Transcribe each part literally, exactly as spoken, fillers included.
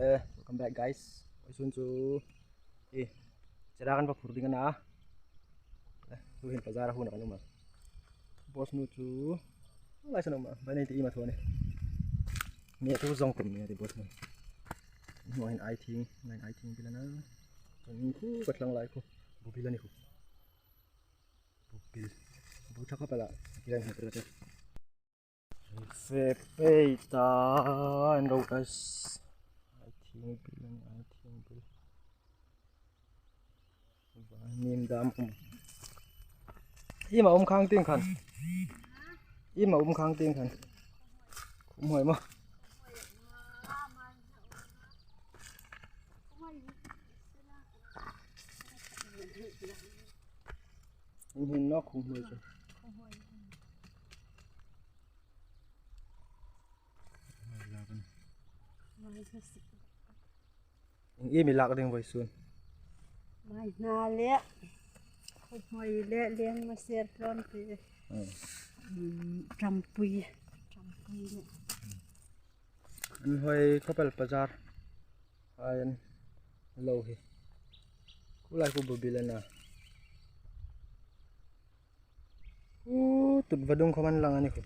Eh, welcome back, guys. Vawisun chu, eh, chera kan va phur ding a na. Eh, tuhin bazar-a huona kan um a. Boss nu chu lai san um a, bai nei ti i ma thaw ni. Ni tu zong kum ni ti boss nu. Hnuoiin Aithieng, hnuoiin Aithieng bil a na. Kan khu ka tlang lai khu. Bu bil a ni khu. Bu bil. Bu thak ka pala. Bil a ni khu. Fe pei ta an ro kas. Aithieng bil a ni, Aithieng bil. Nim dam kum. I ma um khang ting khan. I ma um khang ting khan. Khum hoi ma. Hin hin no khum hoi chu. Ieng am i lak ding vawisun? Mai hna le, khawhmoi le, leng maser tlawn te. Hmm. Hmm, ṭampui, ṭampui le. An hoi khawp el bazar. Ai an lo hi. Khu lai khu bu bil a na. U, tut vadung khawm an lang a ni khu.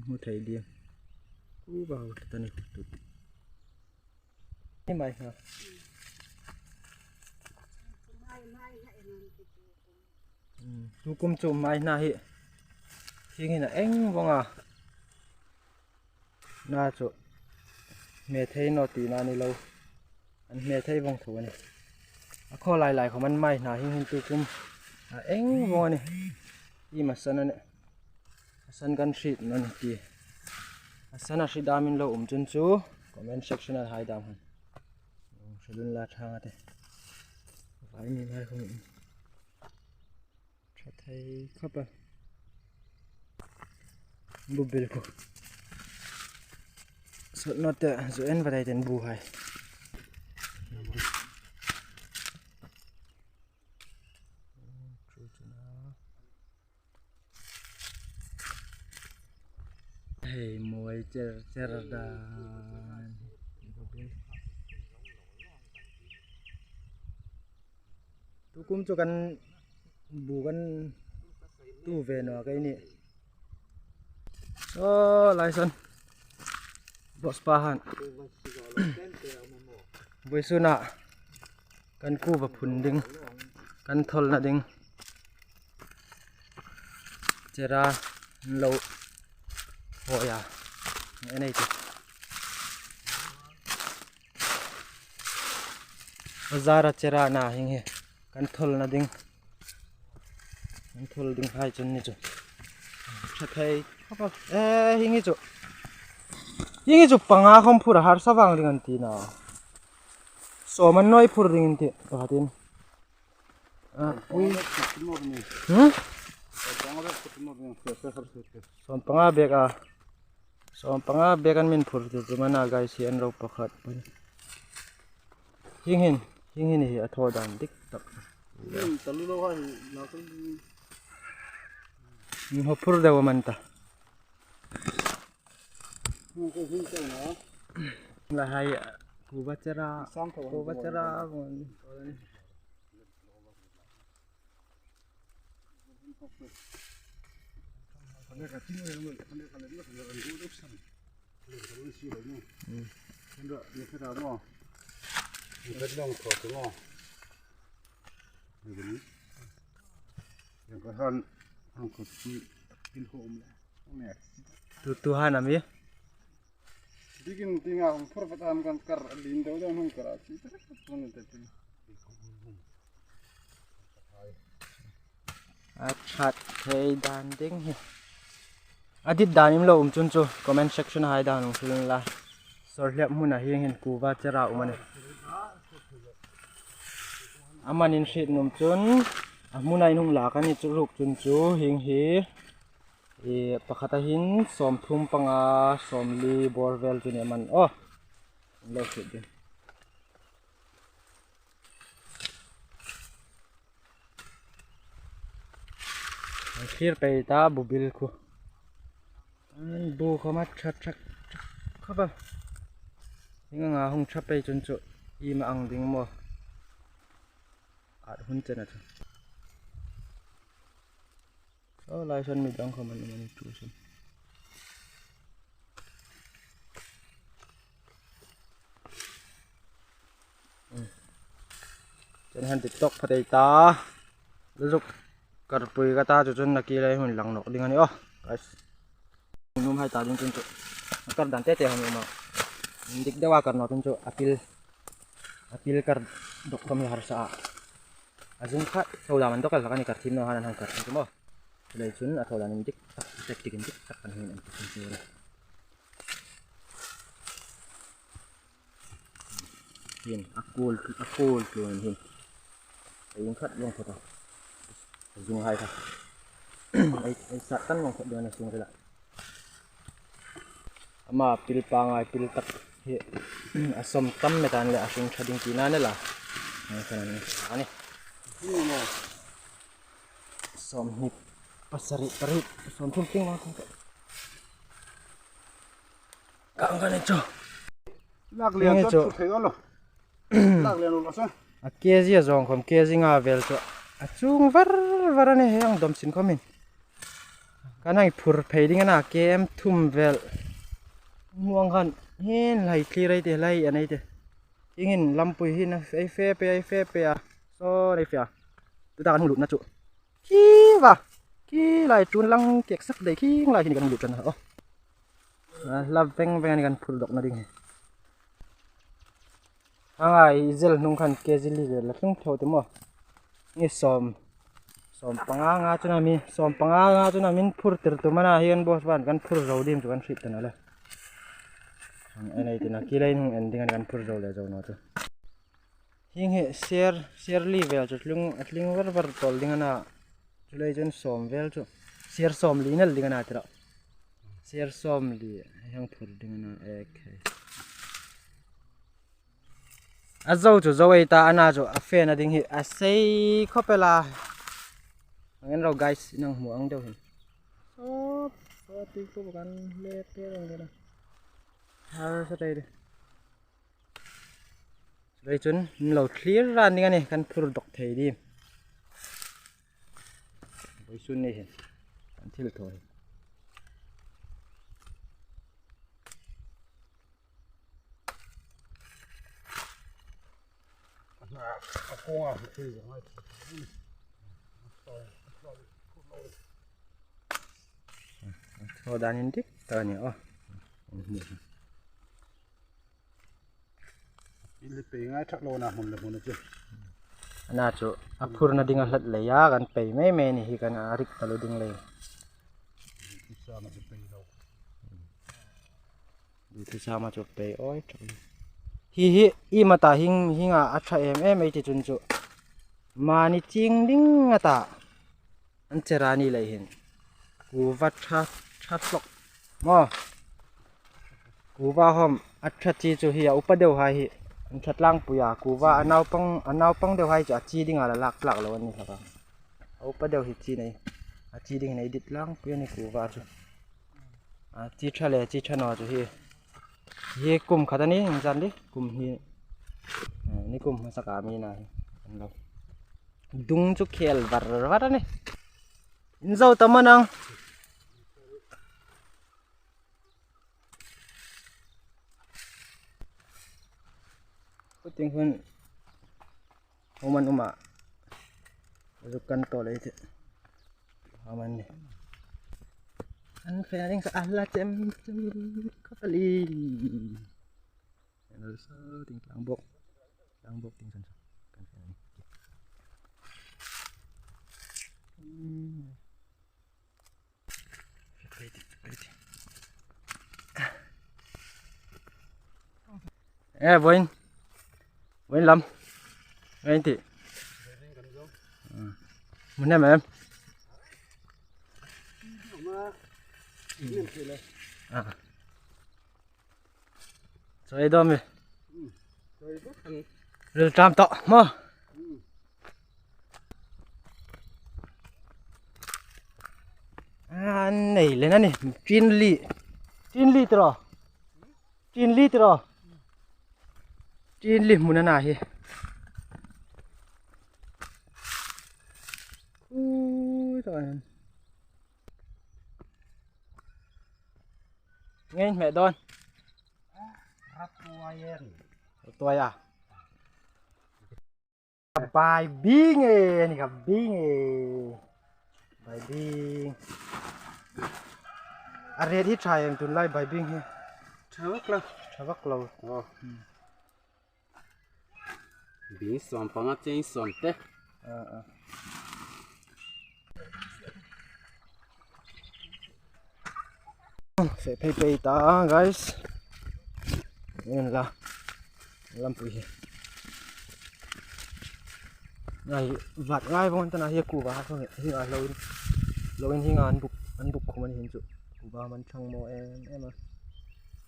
Hmu thei ding. U, bau ta ni khu tut. Ni mai hna. Hmm, tu kum chu mai hna hi. Hieng hin a eng vawng a. Na chu hme thei naw tina ni lo. An hme thei vawng tho a ni. A khaw lai lai khawm an mai hna hieng hin tu kum. A eng vawng a ni. I ma san a ni. A san kan hriet naw ni ti. A san a hriet dam in lo um chun chu comment section-a hai dam han. Hrilun la thang a te. Vai mi mai khawm. Ṭha thei khawp a. Bu bil khu. Sawt naw te, zu en va dai ten bu hai. Hei, mawi cher cher dan. Bu bil. Tukum chu kan bu kan tu ve naw kei ni. Aw, lai san. Boss pa han. Vawisuna kan kuva phun ding. Kan tholna ding. Chera lo. Hoya. Enei chu. Bazar-a chera na hieng hi. Kan tholna ding. Kan thol ding hai chun ni chu. Ṭha thei. Eh, hieng hi chu. Hieng hi chu panga khawm phur a harsa vang ding an ti na. Sawm an naw phur ding an ti. Pakhatin. Ah, ui. Hmm? Sawm panga bek a. Sawm panga bek an min phur chu chu mana guys hi an ro pakhat. Hieng hin, hieng hin hi a thaw dan dik tak. Hmm, talu lo ha hi, na kan. Ni ho phur deu man ta. Hmm, ko hin ko na. La hai, kuva chera, kuva chera. Tu, tu han ami. Bikin tinga hung phur patan kan kar lin deu deu hung kar a chi tar tar tun te tin. A ṭhat thei dan ding hi. A dit dan im lo um chun chu comment section hai dan hung hril la. Sawrhlep hmuna hieng hin kuva chera um a ni. A man in hriet nuom chun a hmuna in hung lak a ni chu ruk chun chu hieng hi. I, pakhat a hin sawmthum panga, sawmli bawr vel chu ni a man. Aw. Lo hriet ding. An thlir pei ta bu bil khu. An bu khawm a ṭha ṭhak ṭhak. Haba. Hieng anga hung ṭha pei chun chu, iem a ang ding maw? At hun chen a chu. Saw lai sawn mi dang khawm an um a ni tu sawn. Chen han TikTok pha tei ta. Lu zuk karpui ka ta chu chun a ki lai hun lang nawk ding a ni aw. Guys. Nuom hai ta ding chun chu. Kar dan te te hang um a. Dik deu a kar naw chun chu a pil. A pil kar dawk khawm hi harsa a. A zung kha, tho dam an dawk el hlak a ni, kar thiem naw han an hang kar thiem chu maw. Chuleiin chun a tho dan indik tak, tactic indik tak kan hung inthawk chu a ni. Hin, a kul, a kul chu hin. A in khat vawng khat a. A zung hai kha. Ei, ei sat tan vawng khat ding a ni sung rila. Ama pil pangngai pil tak hi a sawm tam met an le a hring ṭha ding tina ni la. Nang khan an sa ni. Sawmhni pasari pari sawmthum ting ma kong. Kang khan chu. Lak lian chu chu thei olo. Lak lian olo sa. A K G a zawng khawm K G nga vel chu. A chung var var a ni, hei ang dawm sin khawmin. Kan hang phur phei ding a na, K M thum vel. Muang khan hin lai thli rei te, lai a nei te. Ingin lampui hin a fe, fe pe, a fe pe a. Saw rei fe a. Tuta kan hung lutna chu. Khi va. Khi lai chun lang kek sak dei, khi lai hin kan hung lut ṭan a. Oh. A, la veng veng a ni kan phur dawkna ding hi. Hang a i zel hnung khan K G li vel la tlung tho ti maw. Ni sawm, sawm panga nga chun a mi, sawm panga nga chun a min phur tir tum a na, hi kan boss ban kan phur zo dim chu kan hriet ta naw le. Hang en ei tina, ki lai hung en ding a ni kan phur zo le zo naw chu. Hieng hi ser, ser li vel chu tlung, a tling var var tawl ding a na. Chuleiin chun sawm vel chu. Ser sawmli nel ding a na tira. Ser sawmli hang phur ding a na. Okay. A zo chu zo ei ta a na chu a fena ding hi a sei khawp el a. Ang en ro guys, nang hmu ang deu hin. Sawt, sawt ti chu kan le pe rong le na. Har sa tei de. Chuleiin chun min lo thlir ran ding a ni, kan phur dawk thei dim. Vawisun ni hin kan thil thaw hi. A kawng a thil zawng ai. Thaw dan indik ta ni aw. In le pei ngai thak lo na hmun le hmun a chu. A na chu a phurna ding a hlat lei a kan pei mei mei ni hi kan a rik taluo ding lei. Sa ma chu pei lo. Di thu sa ma chu pei awi thak lo. Hi hi i mata hing hing a a ṭha em em ei ti chun chu. Mani ching ding a ta. An che ra ni lei hin. Kuva ṭha, ṭha hlak. Maw. Kuva hom a ṭha chi chu hi a upa deu hai hi. An ṭha tlangpui a. Kuva a naupang, a naupang deu hai chu a chi ding a la lak tlak lo an ni hlak a. A upa deu hi chi nei. A chi ding nei dit tlangpui a ni kuva chu. A chi ṭha le, chi ṭha naw chu hi. Hi kum khat a ni, inzan di. Kum hi. Eh, ni kum hmasa ka mi na hi. An lo. Dung chu khel var var a ni. In zo ta maw nang. Puting hun. Human uma. Zuk kan to lei te. Human ni. An fe ding sa ala chem chem ka pali. Hello, so, ting tlang bok. Tlang bok ting san. Kan fe ni. Hmm. Eh, boin. Boin lam. Boin ti. Mun em em. Ah. Choi dom mi. Ril tam to mo. An nei le na ni. Tin li. Tin li tro. Tin li tiro. Tin li hmun a na hi. Ui, ta. Ngei hme don. Rat tuai en. Rat tuai a. Bai bing e, ni ka bing e. Bai bing. A rate hi ṭha em tun lai bai bing hi. Ṭha vak lo. Ṭha vak lo. Oh. Hmm. Bing sawm panga cheng sawm te. Ah, ah. Fe phei phei ta, guys. Nen la. Lampui hi. Ngai, vat ngai vong ta na hi kuva ha hi ngai lo in. Lo in hi ngan buk, an buk khum an hin chu. Kuva man thang mo em em a.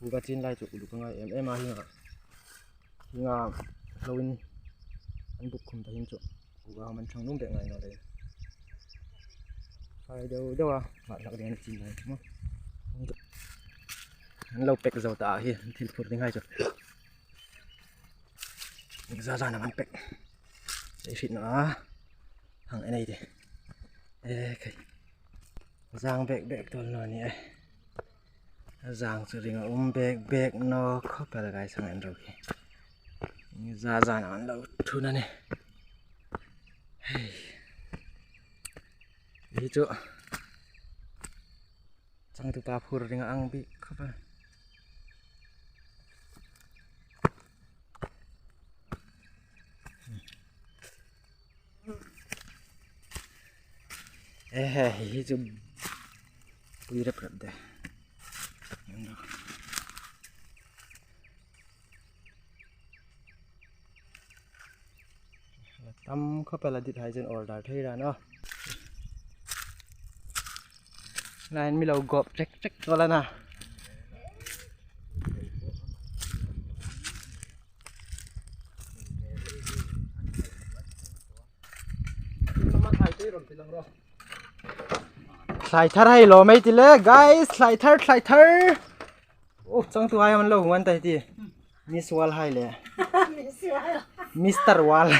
Kuva chin lai chu uluk ngai em em a hi nga. Hi nga lo in an buk khum ta hin chu. Kuva man thang num bek ngai naw le. Khai deu deu a, vat lak ding an chin lai mo. An lo pek zo ta hi, thil phur ding hai chu. Za za na man pek. Ei fit na. Hang en ei de. E, khai. Zang bek bek tol naw ni e. Zang chu ring a um bek bek naw khawp el, guys, hang en ro khi. Za za na man lo thun a ni. Hei. Hi chu. Changtupa phur ring ang bik khawp el. Eh, hi chu pui rep rep de. Tam khawp el a, dit hai chen order thei ran a. Line mi lo gop chek chek tol a na. Thlai thar hai lo mei ti le, guys, thlai thar, thlai thar. Oh, changtuhai an lo hung an ta ti. Miss World hai le. Miss World. Mister World.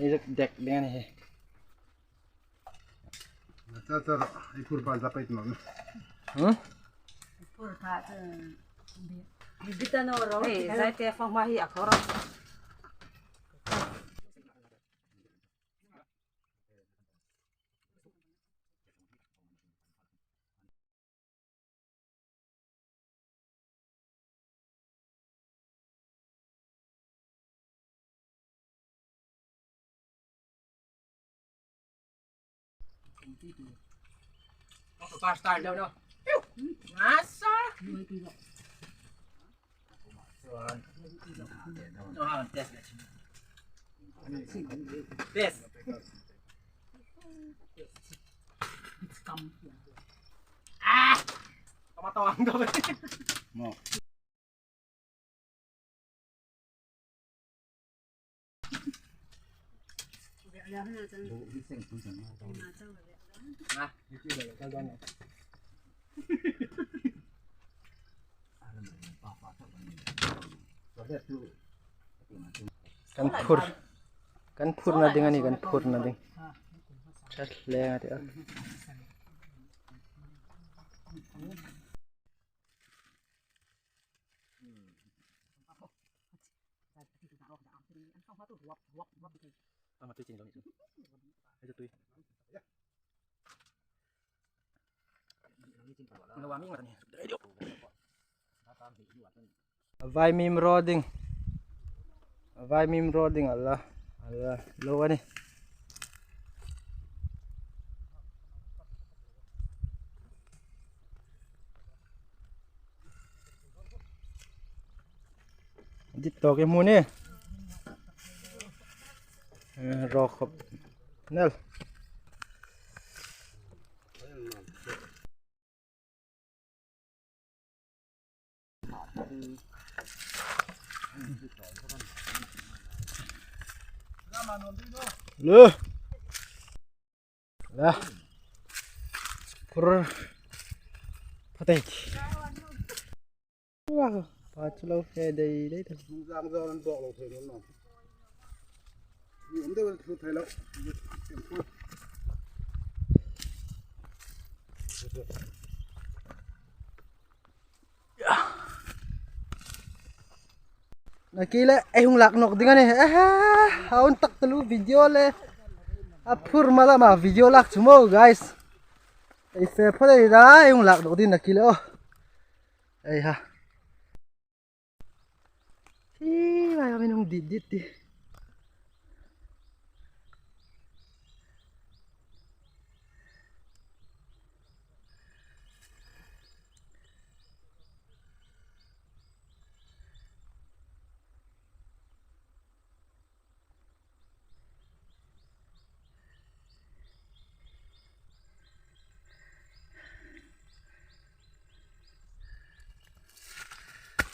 Ei dek dek ding a ni hi. Cha cha, ei phur ba za pei tun. Hmm? Phur tha chu. Bita no ro. Ei, zai te fang ma hi a khor. Kan phur, kan phurna ding a ni, kan phurna ding. Thar leng a ti a. A vai mim ro ding. A vai mim ro ding a la. A la. Lo a ni. Dit tawk i hmu ni. Eh, ro khop. Nel. Le. Le. Phur. Phatek. Wow, pa chu lo fe dei dei ta. Zang zang an bawk lo thei lo. Ni um deu thu thei lo. Nakie le, ei hung lak nawk ding a nih. Aha, a hun tak taluo video le. A phur mala ma video lak chu maw, guys. Ei fe phawt ei da, ei hung lak nawk ding nakie le, aw. Ei ha. Hi, vai, vai, hung dit dit ti.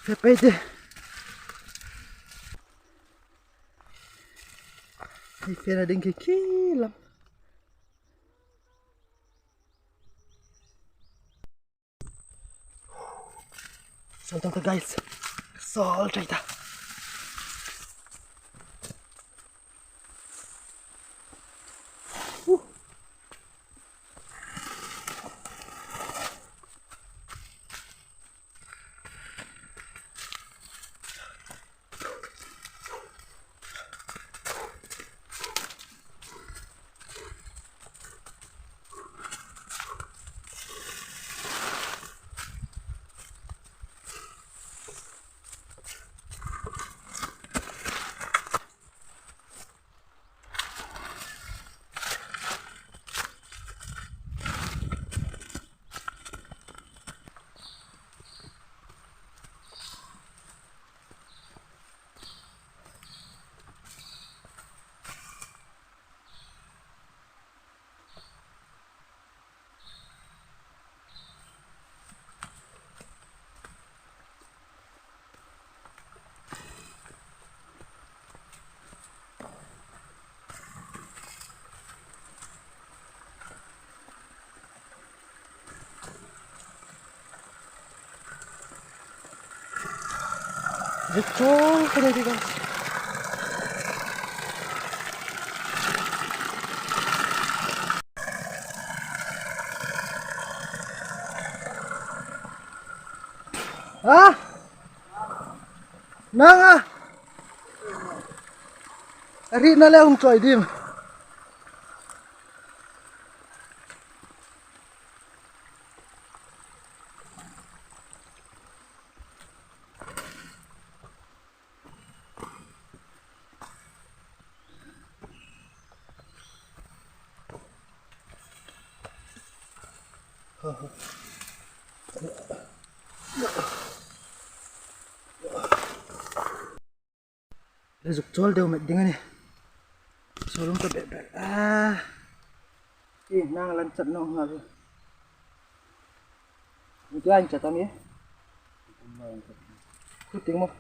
Fe pei te. Hei fena ding khi khi lam. Sawl ta, guys. Sawl ta. Zuk chawl ka nei ding a. Ha? Nang a. A ri na le hung chawi dim. Le zuk chawl deu met ding a nih. Sawl um ta bek bek. Ah. Hi, nang lan chat naw ha. Ni tla in chat am i? Khu ting maw.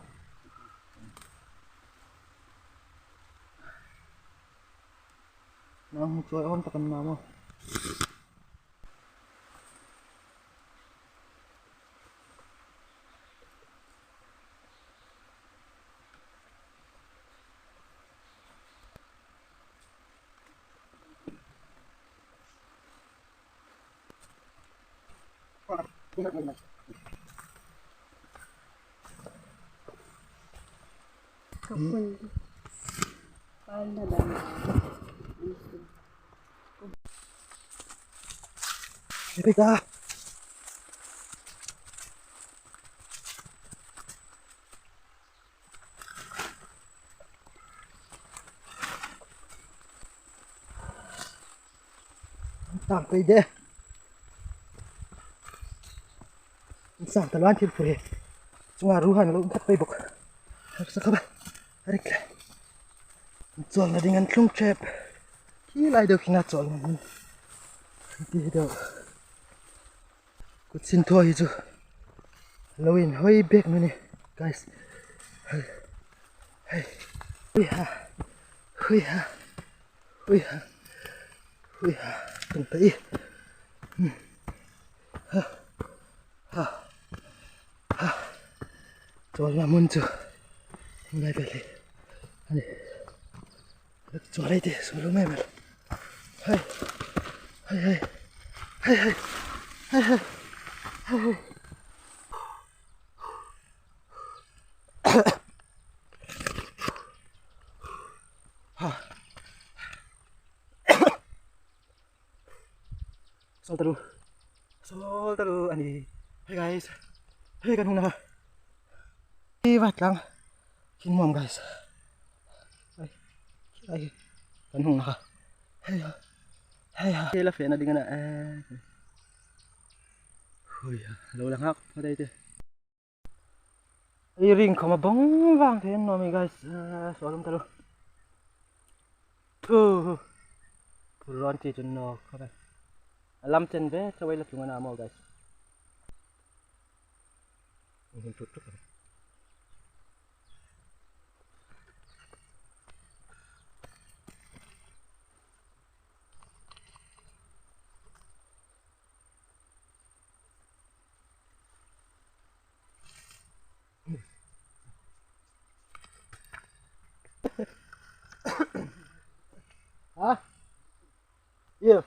Nang hung chawi awm tak an na maw. Rebecca. Tang pei de. Insang ta lan thil puri. Chunga ruhan lo khat pei bok. Har sa khaba. Arik la. Chawlna ding an tlung chep. Khi lai deu khi na chawlna. Ti deu. Kut sin thaw hi chu. Lo inhawi bek a nih, guys. Hei. Hei. Hui ha. Hui ha. Hui ha. Hui ha. Tung ta i. Hmm. Ha. Bol ma mun chu. Ngai bel hi. Ani. Chualai te, solo me bel. Hai. Hai, hai. Hai, hai. Hai, hai. Hai, hai. Ha. Sol taru. Sol taru ani. Hey guys. Hey kan hung na. Hey vat lang. Kin mom guys. Ai. Ai. Kan hung na. Hey ha. Hey ha. Hey la fe na ding na. Eh. Hui ha. Lo lang hak. Padai te. I ring khawm a bawng vang thei an nawm ei guys. Ah, sawlum talu. Thu. Phur rawn ti chun nawk khawm a. A lam chen ve, chawei la chunga na maw guys. Hun thut thut. Ha? Iya.